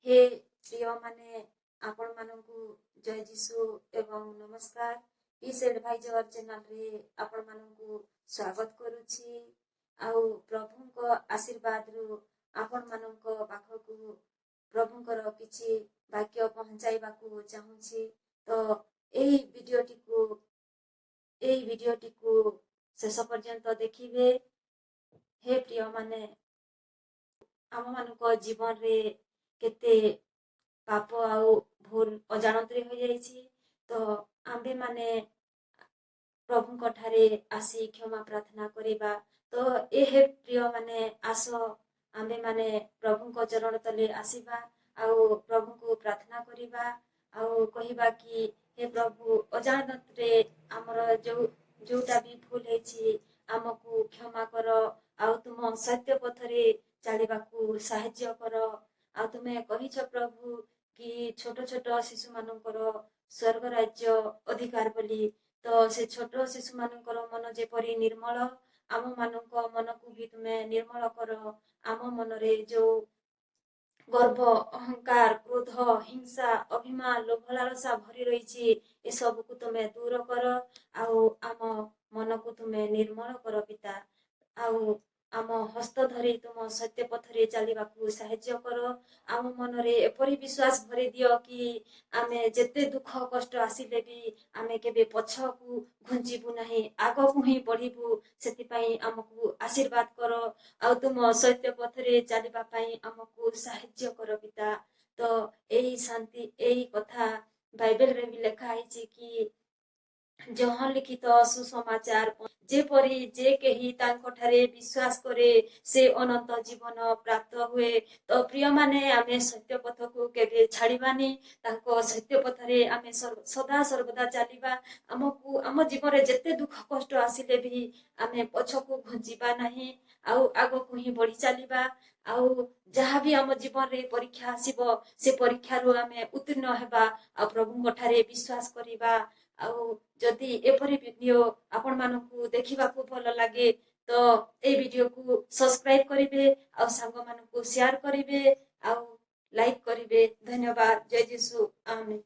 ହେ ପ୍ରିୟମାନେ, ଆପଣମାନଙ୍କୁ ଜୟ ଯୀଶୁ ଏବଂ ନମସ୍କାର। ପିସ୍ ଆଡଭାଇଜର ଚ୍ୟାନେଲରେ ଆପଣମାନଙ୍କୁ ସ୍ୱାଗତ କରୁଛି ଆଉ ପ୍ରଭୁଙ୍କ ଆଶୀର୍ବାଦରୁ ଆପଣମାନଙ୍କ ପାଖକୁ ପ୍ରଭୁଙ୍କର କିଛି ବାକ୍ୟ ପହଞ୍ଚାଇବାକୁ ଚାହୁଁଛି। ତ ଏଇ ଭିଡିଓଟିକୁ ଶେଷ ପର୍ଯ୍ୟନ୍ତ ଦେଖିବେ। ହେ ପ୍ରିୟମାନେ, ଆମମାନଙ୍କ ଜୀବନରେ କେତେ ପାପ ଆଉ ଭୁଲ ଅଜାଣତରେ ହୋଇଯାଇଛି। ତ ଆମ୍ଭେମାନେ ପ୍ରଭୁଙ୍କ ଠାରେ ଆସି କ୍ଷମା ପ୍ରାର୍ଥନା କରିବା। ତ ଏ ହେ ପ୍ରିୟମାନେ, ଆସ ଆମ୍ଭେମାନେ ପ୍ରଭୁଙ୍କ ଚରଣ ତଲେ ଆସିବା ଆଉ ପ୍ରଭୁଙ୍କୁ ପ୍ରାର୍ଥନା କରିବା ଆଉ କହିବା କି ହେ ପ୍ରଭୁ, ଅଜାଣତରେ ଆମର ଯୋଉଟା ବି ଭୁଲ ହେଇଛି, ଆମକୁ କ୍ଷମା କର ଆଉ ତୁମ ସତ୍ୟ ପଥରେ ଚାଲିବାକୁ ସାହାଯ୍ୟ କର। ଆଉ ତୁମେ କହିଛ ପ୍ରଭୁ କି ଛୋଟ ଛୋଟ ଶିଶୁମାନଙ୍କର ସ୍ୱର୍ଗ ରାଜ୍ୟ ଅଧିକାର ବୋଲି। ତ ସେ ଛୋଟ ଶିଶୁମାନଙ୍କର ମନ ଯେପରି ନିର୍ମଳ, ଆମ ମାନଙ୍କ ମନକୁ ବି ତୁମେ ନିର୍ମଳ କର। ଆମ ମନରେ ଯୋଉ ଗର୍ବ, ଅହଙ୍କାର, କ୍ରୋଧ, ହିଂସା, ଅଭିମାନ, ଲୋଭ, ଲାଳସା ଭରି ରହିଛି, ଏସବୁକୁ ତୁମେ ଦୂର କର ଆଉ ଆମ ମନକୁ ତୁମେ ନିର୍ମଳ କର ପିତା। ଆଉ ଆମ ହସ୍ତ ଧରି ତୁମ ସତ୍ୟ ପଥରେ ଚାଲିବାକୁ ସାହାଯ୍ୟ କର। ଆମ ମନରେ ଏପରି ବିଶ୍ୱାସ ଭରି ଦିଅ କି ଆମେ ଯେତେ ଦୁଃଖ କଷ୍ଟ ଆସିଲେ ବି ଆମେ କେବେ ପଛକୁ ଘୁଞ୍ଚିବୁ ନାହିଁ, ଆଗକୁ ହିଁ ବଢିବୁ। ସେଥିପାଇଁ ଆମକୁ ଆଶୀର୍ବାଦ କର ଆଉ ତୁମ ସତ୍ୟ ପଥରେ ଚାଲିବା ପାଇଁ ଆମକୁ ସାହାଯ୍ୟ କର ପିତା। ତ ଏଇ ଶାନ୍ତି, ଏଇ କଥା ବାଇବେଲରେ ବି ଲେଖା ହେଇଛି କି ଯୋହନ ଲିଖିତ ସୁସମାଚାର, ଯେପରି ଯେ କେହି ତାଙ୍କଠାରେ ବିଶ୍ୱାସ କରେ, ସେ ଅନନ୍ତ ଜୀବନ ପ୍ରାପ୍ତ ହୁଏ। ତ ପ୍ରିୟମାନେ, ଆମେ ସତ୍ୟ ପଥକୁ କେବେ ଛାଡ଼ିବାନି। ତାଙ୍କ ସତ୍ୟ ପଥରେ ଆମେ ସଦା ସର୍ବଦା ଚାଲିବା। ଆମକୁ ଆମ ଜୀବନରେ ଯେତେ ଦୁଃଖ କଷ୍ଟ ଆସିଲେ ବି ଆମେ ପଛକୁ ଘୁଞ୍ଚିବା ନାହିଁ ଆଉ ଆଗକୁ ହିଁ ବଢି ଚାଲିବା। ଆଉ ଯାହା ବି ଆମ ଜୀବନରେ ପରୀକ୍ଷା ଆସିବ, ସେ ପରୀକ୍ଷାରୁ ଆମେ ଉତ୍ତୀର୍ଣ୍ଣ ହେବା ଆଉ ପ୍ରଭୁଙ୍କ ଠାରେ ବିଶ୍ୱାସ କରିବା। ଆଉ ଯଦି ଏପରି ଭିଡିଓ ଆପଣମାନଙ୍କୁ ଦେଖିବାକୁ ଭଲ ଲାଗେ, ତ ଏଇ ଭିଡିଓକୁ ସବସ୍କ୍ରାଇବ କରିବେ ଆଉ ସାଙ୍ଗମାନଙ୍କୁ ସେୟାର କରିବେ ଆଉ ଲାଇକ୍ କରିବେ। ଧନ୍ୟବାଦ। ଜୟ ଯୀଶୁ। ଆମେନ୍।